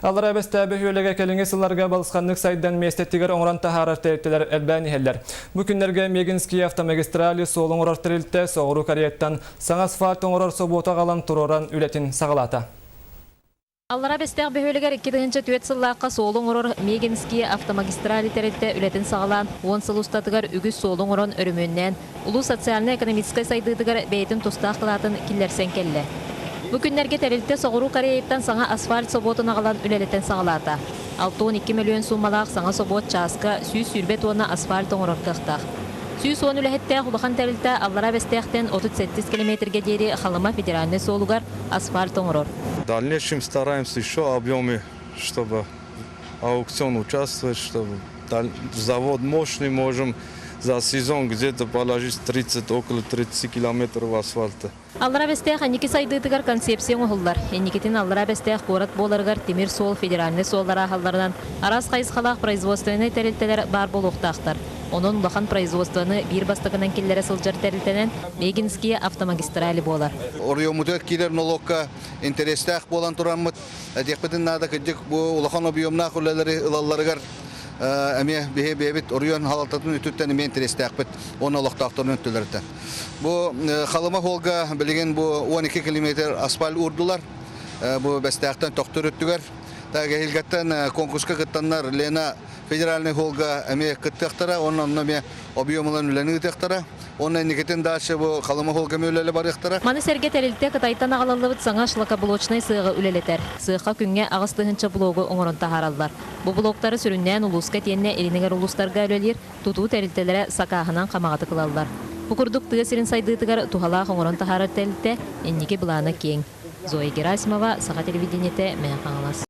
Аллараа Бэстээх бөһүөлэгэ кэлиҥҥи сылларга балысханнык сайдан миэстэтигэр оҥорон таһаарар тэрилтэлэр элбээн иһэллэр. Бу күннэргэ Мегинские автомагистрали суол оҥорор тэрилтэ Соҕуруу Кореяттан саҥа асфальт оҥорор собуоту аҕалан туруоран үлэтин саҕалаата. Аллараа Бэстээх бөһүөлэгэр 2004 сыллаахха суолу оҥорор Мегинские автомагистрали тэрилтэ үлэтин саҕалаан, уон сыл устатыгар үгүс суолу оҥорон өрөмүөннээн, улуус социальнай-экономическай сайдыытыгар бэйэтин тустаах кылаатын киллэрсэн кэллэ. Бу күннэргэ тэрилтэ Соҕуруу Кореяттан саҥа асфальт собуотун аҕалан үлэлэтэн саҕалаата. 62 мөлүйүөн суумалаах саҥа собуот чааска 120 туонна асфальт оҥорор кыахтаах. 110 үлэһиттээх улахан тэрилтэ Аллараа Бэстээхтэн 37 километрга диэри Халыма федеральнай суолугар асфальт оҥорор. В дальнейшем стараемся еще объемы, чтобы аукцион участвовать, чтобы завод мощный, можем за сезон где-то положить 30, около 30 километров асфальта. Аллараа Бэстээх инники сайдыытыгар концепция оҥоһуллар. Инникитин Аллараа Бэстээх куорат буоларыгар тимир суол федеральнай суоллар ааһалларынан араас хайысхалаах производственнай тэрилтэлэр баар буолуохтаахтар. Онон улахан производствоны биир бастакынан киллэрэ сылдьар тэрилтэнэн Мегинские автомагистрали буолар. Оройуоммутугар киирэр нолуокка интэриэстээх буолан тураммыт, этиэхпитин наада кырдьык бу улахан объемнаах үлэлэри ылалларыгар эмиэ биһи бэйэбит оройуон салалтатын өттүттэн эмиэ интэриэстээхпит уонна олохтоохторун өттүлэриттэн. Бу Халыма суолга билигин бу 12 километр асфальт уурдулар. Бу Бэстээхтэн Төхтүр өттүгэр. Эһиилгэттэн конкурска кыттаннар Лена федеральный холга эмиэ кыттыахтара, онно онно эмиэ объем ылан үлэни ыытыахтара. Онно инникитин дальше бу Халыма холга эмиэ үлэлэ барыахтара. Маны сэргэ тэрилтэ Кытайтан аҕалыллыбыт саҥа шлакоблочнай сыаҕы үлэлэтэр. Сыахха күҥҥэ 8000 блогу оҥорон таһаараллар. Бу блоктары сүрүннээн улууска итиэннэ илин эҥэр улуустарга үлэлиир тутуу тэрилтэлэрэ сакааһынан хамаҕатык ылаллар. Бу курдук тыа сирин сайдыытыгар туһалаах оҥорон таһаарар тэрилтэ инники былаана киэҥ. Зоя Герасимова, Саха телевидениетэ, Мэҥэ Хаҥалас.